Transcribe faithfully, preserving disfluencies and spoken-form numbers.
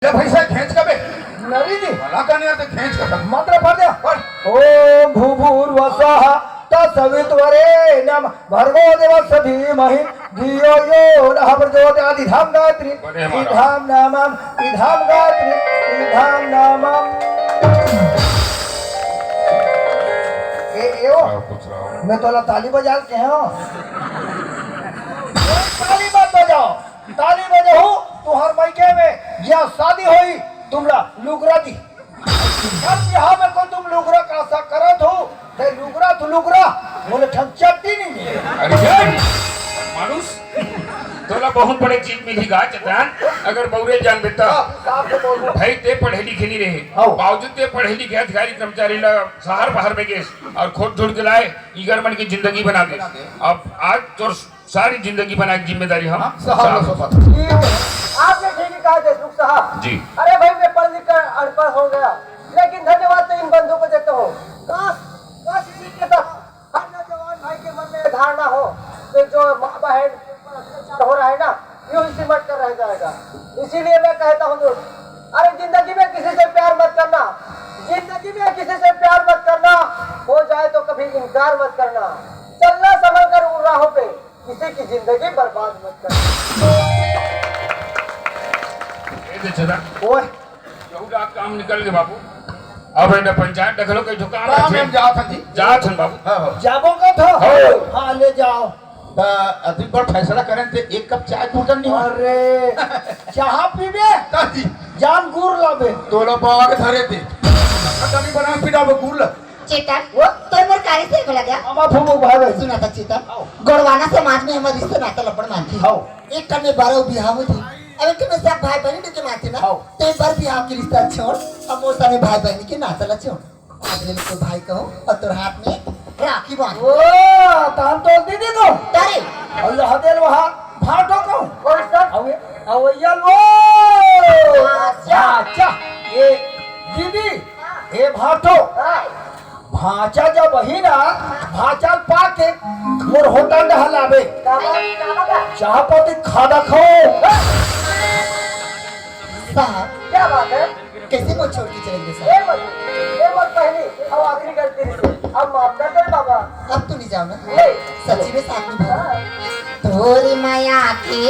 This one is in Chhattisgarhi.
ए भैंसा, खेंच कबे। नरी जी। भला कनिया ते खेंच कबे। मंत्र पढ़ दे। पढ़। ओम भूर्भुवस्सुवः तत्सवितुर्वरेण्यं भर्गो देवस्य धीमहि धियो यो नः प्रचोदयात्। इधाम गायत्री, बने हमारा। इधाम नामम, इधाम गायत्री, इधाम नामम। ए, ए ओ, आओ, कुछ रहो। मैं तोला ताली बजा के हूँ। ताली मत बजाओ, ताली बजाओ, तुहर मायके में या शादी होई, तुमला लुगरा दी। हर बिहाव में को तुम लुगरा का आशा करत हो, ते लुगरा तो लुगरा, मोला ठन चट्टी नहीं मिले। अरे यार, मानुस, तोला बहुत बड़े चीज मिली गा चट्टान, अगर बउरे जान बेटा। हाँ, साफ से बोल। भाई, ते पढ़े लिखे नहीं रहे, हाँ। बावजूद ते पढ़े लिखे अधिकारी कर्मचारी ला शहर बाहर में गेस और खोद ढूंढ के लाए, इगर मन की जिंदगी बना दे। अब आज तोर सारी जिंदगी बनाए की जिम्मेदारी हम हाँ, साहब साहब। लो सोबत। आपने ठीक ही कहा देशमुख साहब। जी। अरे भाई, मैं पढ़ लिख कर अनपढ़ हो गया, लेकिन धन्यवाद तो इन बंधु को देता हूँ। काश, काश इसी के साथ हर नौजवान भाई के मन में ये धारणा हो कि जो माँ बहन के ऊपर अत्याचार हो रहा है ना, यूं ही सिमट कर रह जाएगा। इसीलिए मैं कहता हूँ दोस्त, अरे जिंदगी में किसी से प्यार मत करना, जिंदगी में किसी से प्यार मत करना, हो जाए तो कभी इनकार मत करना। चलना संभल कर उन राहों पे, किसी की जिंदगी बर्बाद मत कर। ए दे छदा। ओए। यहू रात काम निकल गे बाबू। अब एने पंचायत डखलो के जो काम काम रखे। हम जात हन जी। जात हन बाबू। हाँ, हाँ। जाबो का था? हाँ। हाँ, ले जाओ। त अति बड़ फैसला करें ते एक कप चाय टूटन नहीं हो। अरे, चाह पीबे? ता जी। जान गुर लाबे। तोला बाग धरे दे। खतनी बना पीना वो गुर ला। चेतन, वो तोर मोर काहे से एगो लग्या? मामा फूफू भाई बहन। सुना था चेतन, आओ। गोड़वाना समाज में हमर रिश्ता नाता लपड़ मानथे। आओ। एक ठन में बारह बिहाव होथे, अब एक ठन में सब भाई बहन के मानथे ना। आओ। ते बर बिहाव के रिश्ता छोड़, अब मोर सामने भाई बहन के नाता ला छोड़। आज ले तो भाई कहो और तोर हाथ में राखी बांध। ओ, तान तो दीदी को। तारे। और यह देल वहाँ भाटो को। कौन सा? अवे, अवे ये लो। अच्छा। अच्छा, ये दीदी, ये भाटो। हाँ। भांचा जब वही ना, भांचा पाके मोर होटल डहर लाबे। चाह पत्ती खादा खाओ। साहब, क्या बात है? कैसे वो छोड़ के चले गए साहब? ये मत, ये मत पहली और आखिरी गलती थी। अब माफ कर दे बाबा। अब तो नहीं जाओ ना? नहीं। सच्ची में साथ निभाओ। हाँ। तोरी माया के